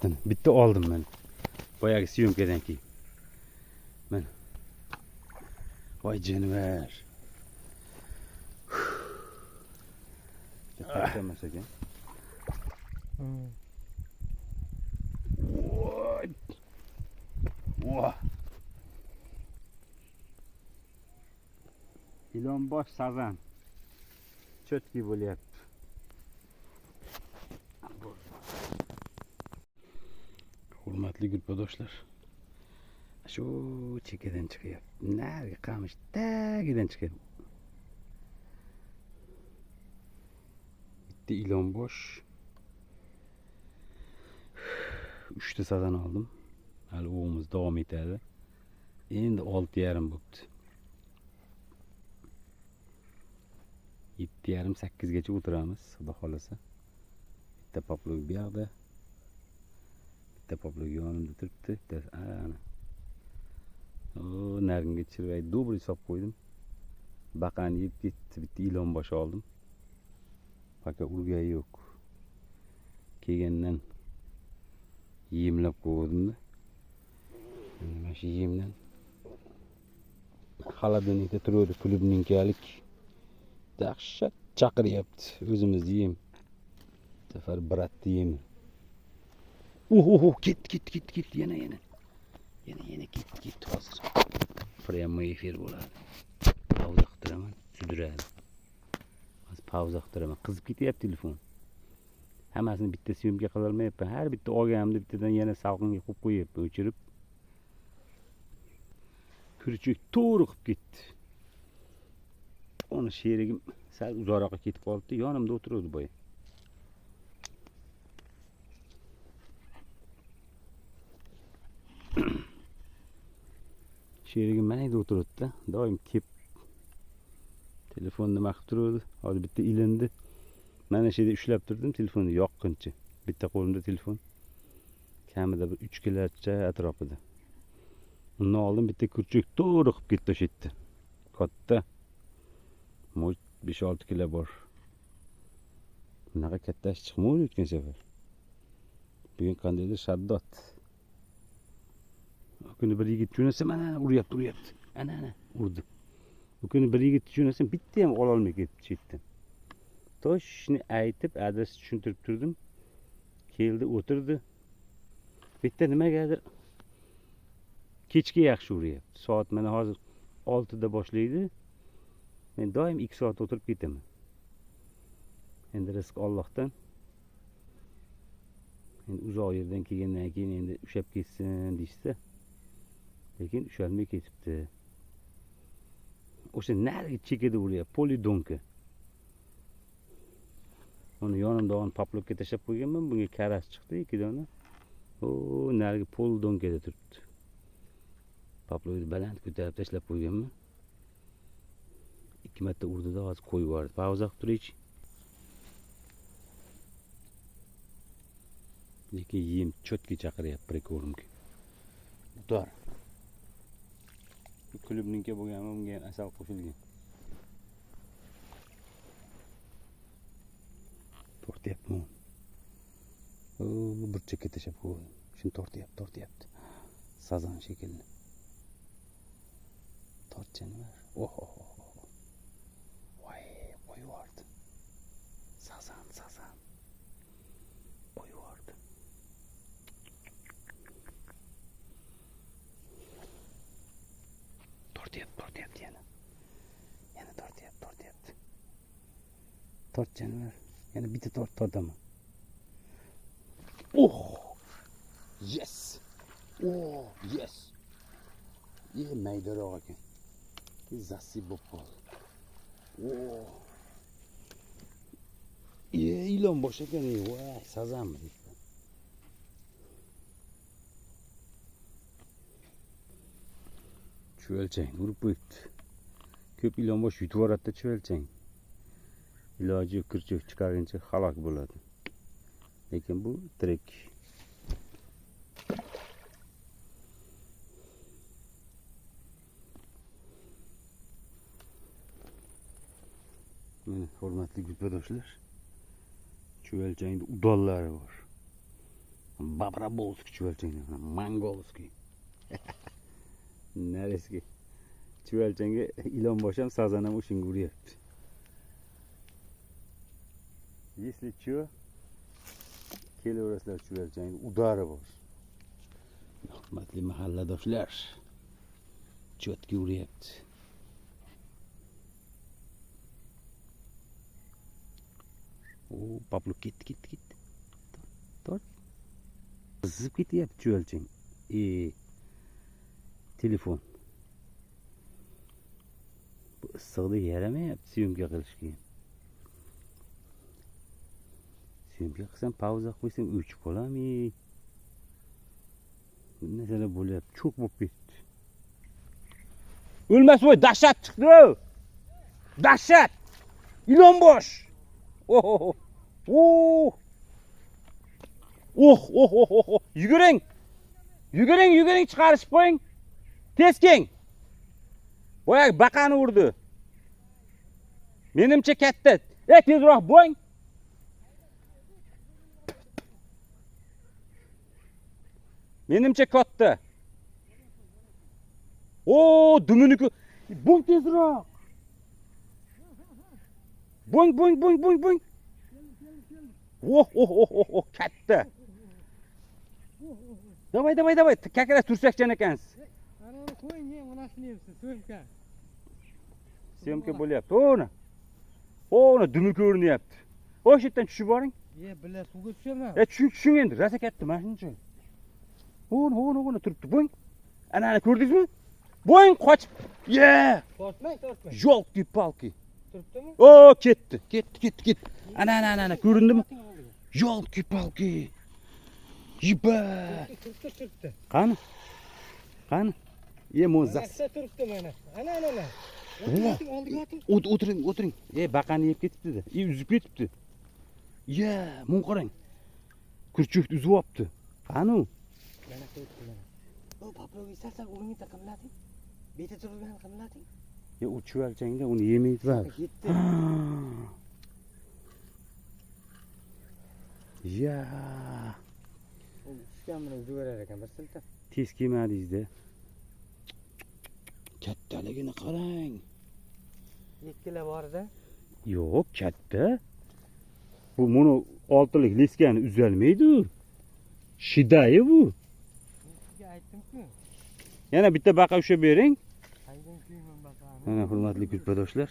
Harakatini. Bitta oldim mana. Boyagi съёмка dan keyin. Mana. Voy jonivor. Bitta emas ekan. Voy. Voh. Ilonbosh sazan. Чёткий bo'lyapti. Hurmatli gruppadoshlar. Shu chekkadan chiqyapti. Narigi qamish tagidan chiqyapti. Bitta ilonbosh. 3 ta sazan oldim. Hali ovimiz davom etadi. Endi 6:30 bo'pti. 7:30, 8gacha o'tiramiz, xudo xohlasa. Bitta поплавок bu yoqda. Bitta поплавок yonimda turibdi. Bitta ana. O, nariga червяк добрый solib qo'ydim. Baqani yeb ketdi. Bitta ilon boshi oldim. Пока urgani yo'q. Kelgandan yemlab qo'ydim-da. Endi mana shu yemdan холодильник da turuvdi klubninkalik. Dahshat chaqiryapti o'zimizni yem. Bu safar брат ni yemi. Uh, uh, uh, ketdi, ketdi, ketdi, ketdi, yana, yana. Yana, yana ketdi, ketdi hozir. Прямой эфир bo'ladi. Pauza qilib turaman, sudradi. Hozir pauza qilib turaman. Qizib ketyapti telefon. Hammasini bitta съёмка qila olmayapman. Har bitta olganimda bittadan yana salqinga qo'yib qo'yyapman, o'chirib. Крючок to'g'ri qilib ketdi. Uni sherigim sal uzoqroqqa ketib qolibdi, yonimda o'tiruvdi boya. Sherigim mana yerda o'tiribdi, doim kelib telefon nima qilib turuvdi. Hozir bitta ilindi. Mana shu yerda ushlab turdim telefonni yoqquncha. Bitta qo'limda telefon. Kamida bir 3 kilocha atrofida. Undan oldin bitta крючок to'g'ri qilib ketdi o'sha yerda. Katta. Может, 5-6 kilo bor. Bunaqa katta ish chiqmadi o'tgan safar. Bugun qandaydir shaddod. U kuni bir yigit jo'nasa, mana uryapti, uryapti. Ana, ana urdi. U kuni bir yigit jo'nasam, bitta ham ololmay ketdi chetdan. Точно aytib, adres tushuntirib turdim. Keldi, o'tirdi. Bitta nimagadir kechki yaxshi uryapti. Soat mana hozir 6 da boshlaydi. Men doim 2 soat o'tirib ketaman. Endi rizq Allohdan. Endi uzoq yerdan kelgandan keyin endi ushlab ketsin deyishsa, lekin ushalmay ketibdi. O'sha narigi chekada uryapti, полидонка. Uni yonimda olib поплавок ka tashlab qo'yganman, bunga карась chiqdi ikki dona. O, narigi полидонка da turibdi. Поплавок ni baland ko'tarib tashlab qo'yganman. Ikki marta urdida hozir qo'yib yubordi. Pauza qilib turaychi. Lekin yem чёткий chaqiryapti прикормка. Удар. Klubninki bo'lganmi, bunga ham asal qo'shilgan. Tortyapmi? O, burchakka tashlab qo'ydim. Shuni tortyapti, tortyapti. Sazan shekilli. Tortcha nima? Oh, oh, oh, oh. Voy, qo'yib yubordi. Sazan, sazan. Qo'yib yubordi. Tortyapti, tortyapti yana. Yana tortyapti, tortyapti. Tort, jonivor. Yana bitta tort tortaman. Oh! Yes! Oh, yes! Ye, maydaroq ekan. Зацеп bo'lib qoldi. Oh! Ye, ilon bosh ekan, ey, voy, sazanmi deyapman. Chuvalchang urib qo'yibdi. Ko'p ilon bosh yutib yuboradi-da chuvalchang. Iloji yo'q, крючок chiqarguncha halok bo'ladi. Lekin bu tirik. Mana, hurmatli gruppadoshlar, chuvalchangni udollari bor. Боброболский chuvalchang, монгольский. Нарезка. Chuvalchangga ilonbosh ham, sazan ham o'shanga uryapti. Если что, kelaverasizlar chuvalchangga, удар i bor. Hurmatli mahalladoshlar, чётко uryapti. O, поплавок ketdi, ketdi, ketdi. Tort. Qizib ketyapti chuvalchang. Telefon. Bu issiqda yaramayapti съёмка qilishga. Съёмка qilsam, pauza qo'ysam o'chib qolami? Bir narsalar bo'lyapti, cho'q bo'lib ketdi. O'lmas voy, dahshat chiqdi. Dahshat. Ilonbosh. Oh, oh, oh, oh, oh, oh, oh. Yuguring. Yuguring, yuguring, chiqarishib qo'ying. Tez keling. Boyagi baqani urdi. Menimcha katta. Tezroq bo'ng. Menimcha katta. O, dumini bo'ng tezroq. Bo'ng, bo'ng, bo'ng, bo'ng, bo'ng. Oh, oh, oh, oh, oh, katta. Давай, давай, давай. Как раз tursakchan ekansiz. Anani qo'ying, onasini yebsiz, съёмка. Съёмка bo'lyapti. O'na. O'na dumi ko'rinyapti. O'sha yerdan tushib boring. Ye, billa suvga tushaman. Tushing, tushing endi. Rosa katta mana shuncha. O'na, o'na, o'na turibdi. Bo'ng. Ana, ana ko'rdingizmi? Bo'ng, qochib. Ye! Tortmang, tortmang. Ёлки-палки. Turibdimi? O, ketdi. Ketdi, ketdi, ketdi. Ana, ana, ana, ana ko'rindimi? Ёлки-палки. Yiba. Turibdi, turibdi. Qani? Qani? Mo'zas. Mana turibdi mana. Ana, ana, ana. O'tiring, oldiga o'tiring. O'tiring, o'tiring. Baqani yeb ketibdi-da. Uzib ketibdi. Ya, buni qarang. Kurchukni uzib olibdi. Qani u? Mana turibdi mana. O, поплавок sal-sal o'ngga taqimlating. Beti turgan qimlating. Ya, u chuvalchangda uni yemaydi baribir. Ketdi. Ya. U tushgan bilan uzaverar ekan bir siltab. Tez kelmadingiz-da. Kattaligini qarang. Ikkila bor-da. Yo'q, katta. Bu buni oltilik leskani uzalmaydi u. Shidayi bu. Sizga aytdim-ku. Yana bitta baqa ushlab bering. Qaydan kuyman baqani? Mana hurmatli kulpadoshlar.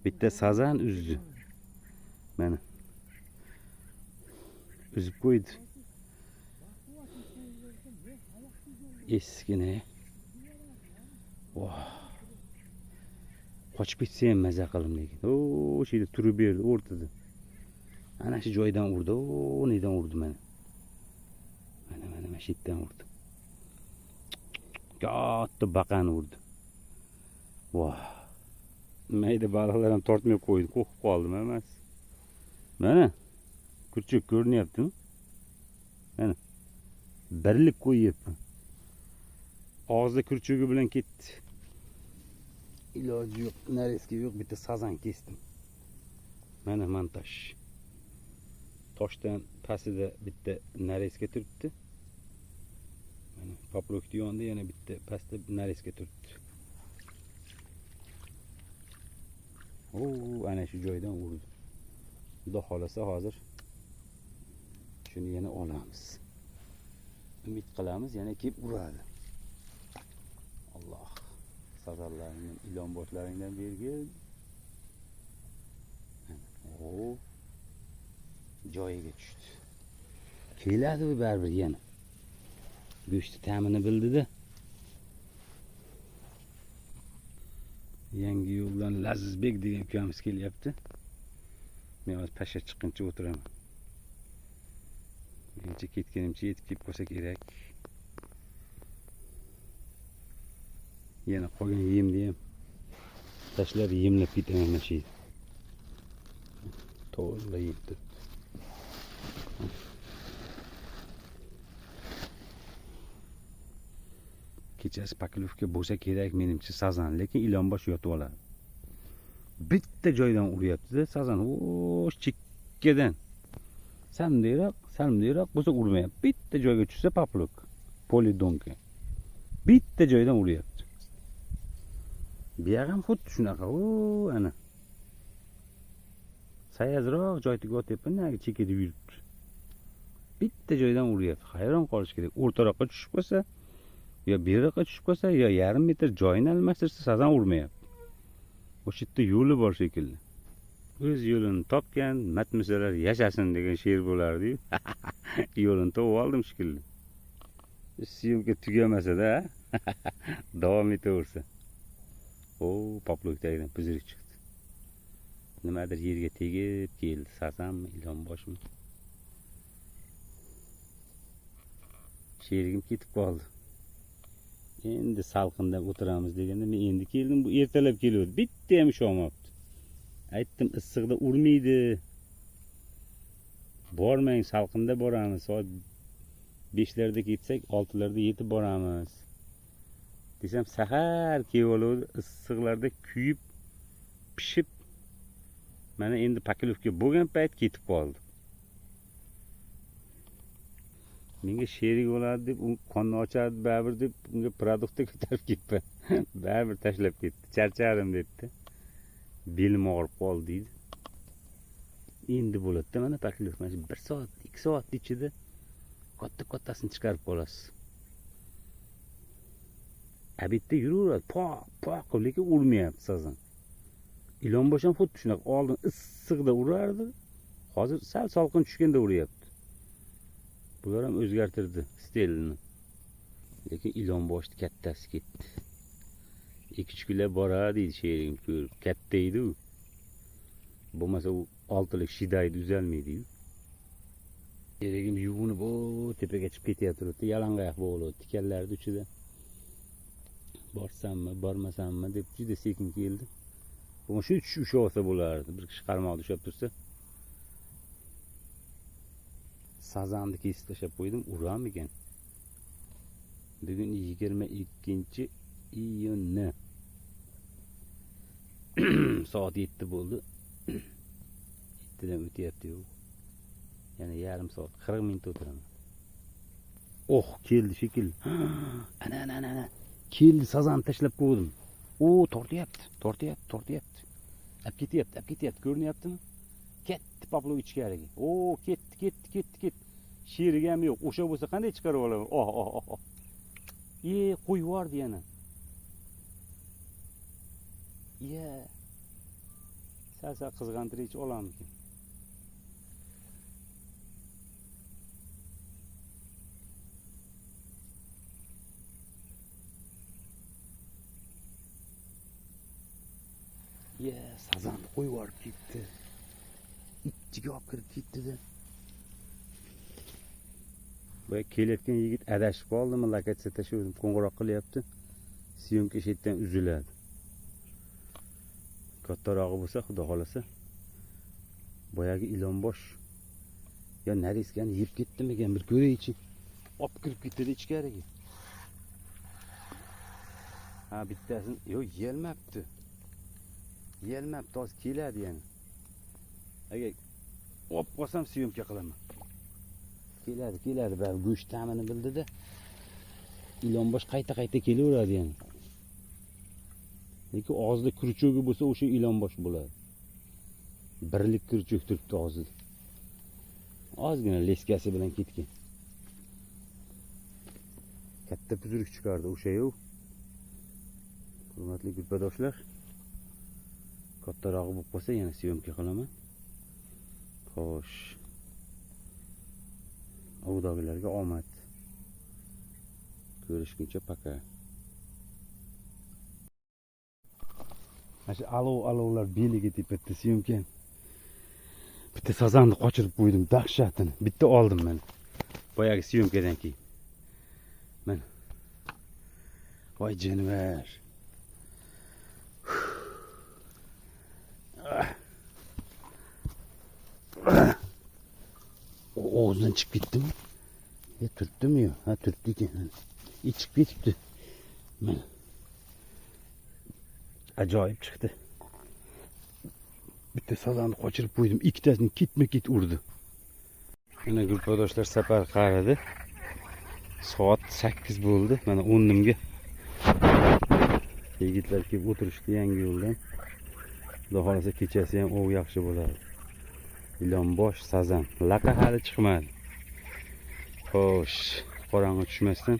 Bitta sazan uzdi. Mana. Uzib qo'ydi. Eskini. Voh. Qochib ketsa ham maza qildim lekin. O, o'sha yerda turib berdi o'rtada. Ana shu joydan urdi. O, nedan urdi mana. Mana, mana, mana shu yerdan urdi. Katta baqani urdi. Voh. Mayda baliqlar ham tortmay qo'ydi, qo'rqib qoldim emas. Mana kurchuk ko'rinyaptimi? Mana birlik qo'yyapti. Og'zida kurchugi bilan ketdi. Iloji yo'q, нарезка yo'q, bitta sazan kesdim. Mana montaj. Toshdan pastida bitta нарезка turibdi. Mana поплавок ni yonida yana bitta pastda нарезка turibdi. O, ana shu joydan urdi. Xudo xolasa hozir shuni yana olamiz. Umid qilamiz yana kelib uradi. Alloh sazanlaringdan, ilon boshlaringdan bergin. O, joyiga tushdi. Keladi u baribir yana. Go'sht ta'mini bildida. Yangi yo'ldan Lazizbek degan ukamiz kelyapti. Men hozir pasha chiqquncha o'tiraman. Menimcha ketganimcha yetib kelib qolsa kerak. Yana qolgan yemni ham tashlab yemlab ketaman mana shu yerda. To'la yeb turibdi. Kechasi поклёвка bo'lsa kerak menimcha sazan, lekin ilonbosh yotib oladi. Bitta joydan uryapti-da sazan, o'sh chekkadan. Sal bundayroq, sal bundayroq bo'lsa urmayapti. Bitta joyga tushsa поплавок, polidonka. Bitta joydan uryapti. Bu yoq ham xuddi shunaqa. O, ana. Sayazroq joyga otyapman, nari chekada yuribdi. Bitta joydan uryapti. Hayron qolish kerak. O'rtaroqqa tushib qolsa, yo beriroqqa tushib qolsa, yo yarim metr joyini almashtirsa sazan urmayapti. O'sha yerda yo'li bor shekilli. O'z yo'lini topgan matmisalar yashasin degan she'r bo'lardi-yu. Yo'lini topib oldim shekilli. Syomka tugamasa-da, davom etaversa. O, поплавок tagidan пузырик chiqdi. Nimadir yerga tegib keldi. Sazanmi, ilonboshmi? Sherigim ketib qoldi. Endi salqinda o'tiramiz deganda men endi keldim. Bu ertalab keluvdi. Bitta ham ushlolmabdi. Aytdim, issiqda urmaydi. Bormang, salqinda boramiz. Soat 5larda ketsak, 6larda yetib boramiz. Desam sahar kelib oluvdi, issiqlarda kuyib, pishib, mana endi поклёвка bo'lgan payt ketib qoldi. Menga sherik bo'ladi deb, u qonni ochardi baribir deb unga продуктni ko'tarib ketdi. Baribir tashlab ketdi. Charchadim debdi. Belim og'rib qoldi deydi. Endi bo'ladi-da mana поклёвка. Mana shu 1 soat, 2 soat ichida katta-kattasini chiqarib qolasiz. Обед da yuraveradi, poq, poq qilib, lekin urmayapti sazan. Ilonbosh ham xuddi shunaqa. Oldin issiqda urardi, hozir sal salqin tushganda uryapti. Bular ham o'zgartirdi stilini. Lekin ilonboshni kattasi ketdi. 2-3 kunlab boradi deydi sherigim ko'rib. Katta edi u. Bo'lmasa u 6lik shidaydi, uzalmaydi-yu. Sherigim yuvinib, o tepaga chiqib ketyapti, yalang'oyoq bo'lib, tikanlarning uchida. Borsammi, bormasammi deb juda sekin keldi. Bugun shu tushib ushlab olsa bo'lardi. Bir kishi qarmoqda ushlab tursa. Sazanni kesib tashlab qo'ydim, uramikan? Bugun 22-iyunni. Soat 7 bo'ldi. 7dan o'tyapti yo'q. Yana yarim soat, 40 minut o'tiraman. Oh, keldi shekilli. Ana, ana, ana, ana. Keldi, sazanni tashlab qo'ydim. O, tortyapti, tortyapti, tortyapti. Olib ketyapti, olib ketyapti, ko'rinyaptimi? Ketdi поплавок ichkariga. O, ketdi, ketdi, ketdi, ketdi. Sherigi ham yo'q. O'sha bo'lsa qanday chiqarib olaman? Oh, oh, oh, oh. E, qo'yib yubordi yana. Ye. Sal-sal qizg'antirich olammikin? Ye, sazanni qo'yib yuborib ketdi. Ichiga olib kirib ketdi-da. Boya kelayotgan yigit adashib qoldimi, lokatsiya tashladim, qo'ng'iroq qilyapti. Syomka shu yerdan uziladi. Kattarog'i bo'lsa, xudo xolasa, boyagi ilonbosh yo nariskani yeb ketdimikan, bir ko'raychi. Olib kirib ketdi ichkariga. Ha, bittasini yo'q, yeyolmabdi. Yeyolmabdi, hozir keladi yana. Agar olib qolsam syomka qilaman. Keladi, keladi, baribir go'sht ta'mini bildida. Ilonbosh qayta-qayta kelaveradi yana. Lekin og'zida kruchogi bo'lsa o'sha ilonbosh bo'ladi. Birlik kruchok turibdi og'zida. Ozgina leskasi bilan ketgan. Katta puzuruk chiqardi o'sha-yu. Hurmatli guruhdoshlar, kattarog'i bo'lib qolsa yana syomka qilaman. Xo'sh. Ovdagilarga omad. Ko'rishguncha пока. Mana shu alov-alovlar beliga tepatdi syomka. Bitta sazanni qochirib qo'ydim, dahshatini. Bitta oldim men. Boyagi syomkadan keyin. Mana. Voy jonivor. Og'zidan chiqib ketdimi? Ya turtdimi yo? Ha, turtdi ekan. Chiqib ketibdi. Mana. Ajoyib chiqdi. Bitta sazanni qochirib qo'ydim, ikkitasini ketma-ket urdi. Mana, gruppadoshlar, safar qaridi. Soat 8 bo'ldi. Mana o'rnimga yigitlar kelib o'tirishdi yangi yo'ldan. Xudo xohlasa, kechasi ham ov yaxshi bo'ladi. Ilonbosh, sazan. Laqa hali chiqmadi. Xo'sh, qorong'i tushmasdan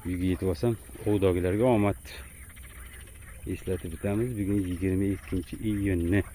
uyga yetib olsam, ovdagilarga omad. Eslatib o'tamiz, bugun 22 iyunni.